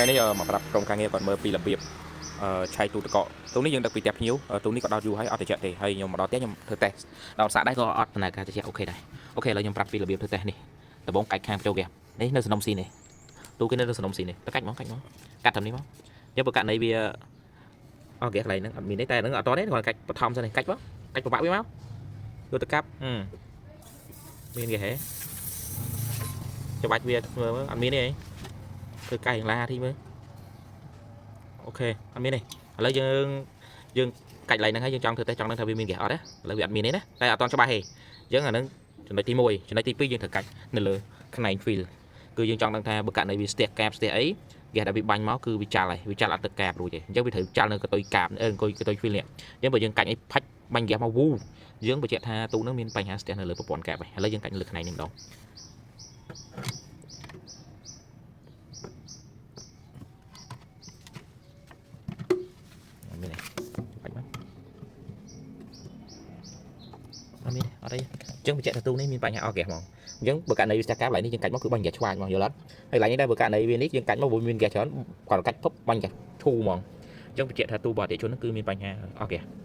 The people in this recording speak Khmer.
ថ្ងៃនេះមកប្រាប់ក្រុមការងារគាត់មើលពីរបៀបឆែកទូទឹកកកទូនេះយើងដឹកពីផ្ទះភ្ញៀវទូនេះក៏ដោតយូរហើយអត់ត្រជាក់ទេហើយខ្ញុំមកដល់ផ្ទះខ្ញុំធ្វើតេស្ត ដល់សាកដែរក៏អត់ដំណើរការត្រជាក់ OK ដែរ OK ឥឡូវខ្ញុំប្រាប់ពីរបៀបធ្វើតេស្តនេះដំបូងកាច់ខាងបញ្ចូលហ្គាសនេះនៅសំណុំស៊ីនេះទូគេនៅសំណុំស៊ីនេះទៅកាច់មកកាច់មកកាត់ត្រឹមនេះមកយកបើករណីវាអស់ហ្គាសកន្លែងហ្នឹងអត់មានទេតែហ្នឹងអត់តទេគ្រាន់កាច់បឋមសិននេះកាច់មកកាច់ប្របាក់វាមកយកទៅកាប់មានគេហេច្បាច់វាមើលអត់មានទេធ្វើកាយឡាធីមើល OK អត់មានទេឥឡូវយើងយើងកាច់ឡៃហ្នឹងហើយយើងចង់ធ្វើតេស្តចង់ដឹងថាវាមានហ្គាសអត់ណាឥឡូវវាអត់មានទេណាតែអត់តច្បាស់ទេអញ្ចឹងអាហ្នឹងចំណុចទី1ចំណុចទី2យើងត្រូវកាច់នៅលើខ្នែង fill គឺយើងចង់ដឹងថាបើករណីវាស្ទះកាបស្ទះអីហ្គាសដែលវាបាញ់មកគឺវាចាល់ហើយវាចាល់អត់ទៅកាបរួចទេអញ្ចឹងវាត្រូវចាល់នៅកតុយកាបអឺអង្គុយកតុយ fill នេះអញ្ចឹងបើយើងកាច់អីផាច់បាញ់ហ្គាសមកវូយើងបញ្ជាក់ថាទូហ្នឹងមានបញ្ហាស្ទះនៅលើប្រព័ន្ធកាបហើយឥឡូវយើងកាច់លើខ្នែងនេះម្ដងអត់មានទេបាច់មកអត់មានទេអត់អីអញ្ចឹងបញ្ជាក់ថាទូនេះមានបញ្ហាអស់ហ្គាសហ្មងអញ្ចឹងបើករណីវាស្ទះកាបកន្លែងនេះយើងកាច់មកគឺបាញ់ហ្គាសឆ្វាយហ្មងយល់អត់ហើយកន្លែងនេះដែរបើករណីវានេះយើងកាច់មកវាមានហ្គាសច្រើនគាត់កាច់ភពបាញ់ហ្គាសឈូហ្មងអញ្ចឹងបញ្ជាក់ថាទូបរិជនហ្នឹងគឺមានបញ្ហាអស់ហ្គាស។